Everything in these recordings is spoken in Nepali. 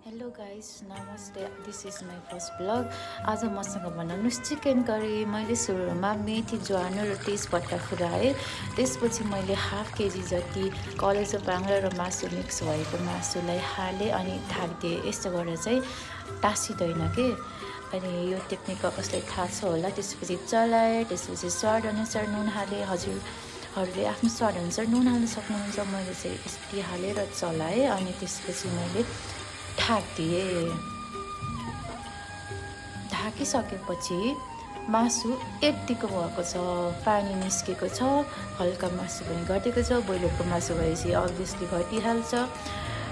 हेलो गाइस, नमस्ते। This is my first blog. आज मसँग बनाउनुहोस् चिकन करी। मैले सुरुमा मेथी, ज्वानो र तेजपत्ता फुराएँ। त्यसपछि मैले हाफ केजी जति कलेजो बाङ्गडा र मासु मिक्स भएको मासुलाई हालेँ अनि ढाकिदिएँ। यस्तो गरेर चाहिँ टाँसिँदैन के। अनि यो टेक्निक कसलाई थाहा छ होला। त्यसपछि चलाएँ। त्यसपछि स्वाद अनुसार नुन हालेँ। हजुरहरूले आफ्नो स्वाद अनुसार नुन हाल्न सक्नुहुन्छ। मैले चाहिँ यति हालेर चलाएँ अनि त्यसपछि मैले ढाकिदिएँ। ढाकिसकेपछि मासु यत्तिको भएको छ, पानी निस्केको छ, हल्का मासु पनि घटेको छ। ब्रोइलरको मासु भएपछि अभियसली घटिहाल्छ।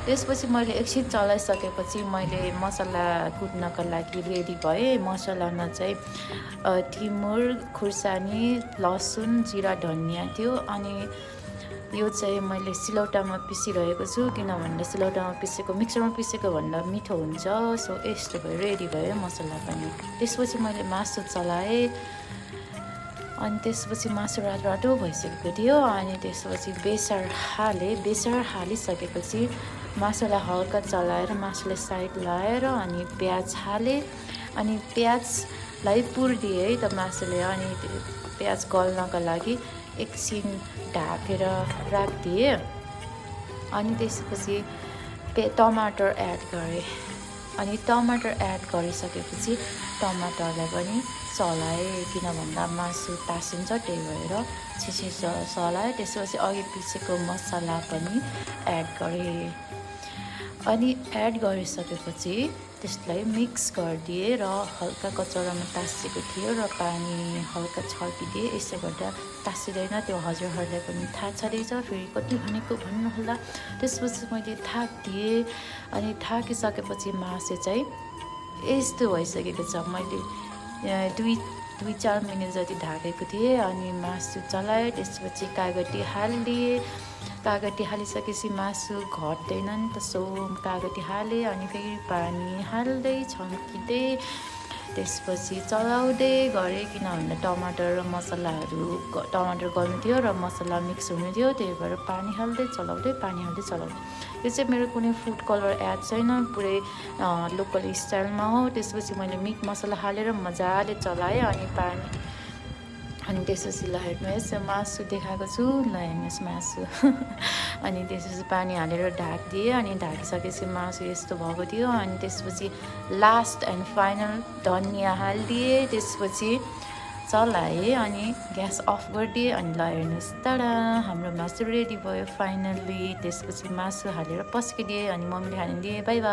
त्यसपछि मैले एकछिन चलाइसकेपछि मैले मसला कुट्नका लागि रेडी भएँ। मसलामा चाहिँ टिमुर, खुर्सानी, लसुन, जिरा, धनियाँ थियो। अनि यो चाहिँ मैले सिलौटामा पिसिरहेको छु, किनभने सिलौटामा पिसेको मिक्सरमा पिसेको भन्दा मिठो हुन्छ। सो यस्तो भयो, रेडी भयो मसला पनि। त्यसपछि मैले मासु चलाएँ अनि त्यसपछि मासु रातो रातो भइसकेको थियो। अनि त्यसपछि बेसार हालेँ। बेसार हालिसकेपछि मासुलाई हल्का चलाएर मासुलाई साइड लाएर अनि प्याज हालेँ। अनि प्याजलाई पुरिदिएँ है त मासुले। अनि प्याज गल्नका लागि एकछिन ढाकेर राखिदिएँ। अनि त्यसपछि टमाटर एड गरेँ। अनि टमाटर एड गरिसकेपछि टमाटरलाई पनि चलाएँ, किन भन्दा मासु टाँसिन्छ, त्यही भएर छिछि चलाएँ। त्यसपछि अघि पिसेको मसला पनि एड गरेँ। अनि एड गरिसकेपछि त्यसलाई मिक्स गरिदिएँ र हल्का कचौरामा टाँसिएको थियो र पानी हल्का छर्किदिएँ। यसो गर्दा टाँसिँदैन, त्यो हजुरहरूलाई पनि थाहा छँदैछ। फेरि कति भनेको भन्नुहोला। त्यसपछि मैले ढाकिदिएँ। अनि ढाकिसकेपछि मासु चाहिँ यस्तो भइसकेको छ। मैले दुई चार मिनट जति ढाकेको थिएँ। अनि मासु चलाएँ। त्यसपछि कागती हालिदिएँ। कागती हालिसकेपछि मासु घट्दैन नि त, सो कागती हालेँ। अनि फेरि पानी हाल्दै छम्किँदै त्यसपछि चलाउँदै गरेँ, किनभने टमाटर र टमाटर गल्नु थियो र मसला मिक्स हुनु थियो। त्यही भएर पानी हाल्दै चलाउँदै यो चाहिँ मेरो कुनै फुड कलर एड छैन, पुरै लोकल स्टाइलमा हो। त्यसपछि मैले मिट मसला हालेर मजाले चलाएँ। अनि त्यसपछि ल हेर्नुहोस् मासु देखाएको छु, ल हेर्नुहोस् मासु। अनि त्यसपछि पानी हालेर ढाकिदिएँ। अनि ढाकिसकेपछि मासु यस्तो भएको थियो। अनि त्यसपछि लास्ट एन्ड फाइनल धनियाँ हालिदिएँ। त्यसपछि चलाएँ अनि ग्यास अफ गरिदिएँ। अनि ल हेर्नुहोस्, टाडा, हाम्रो मासु रेडी भयो फाइनल्ली। त्यसपछि मासु हालेर पस्किदिएँ अनि मम्मीले हालिदिए। By by.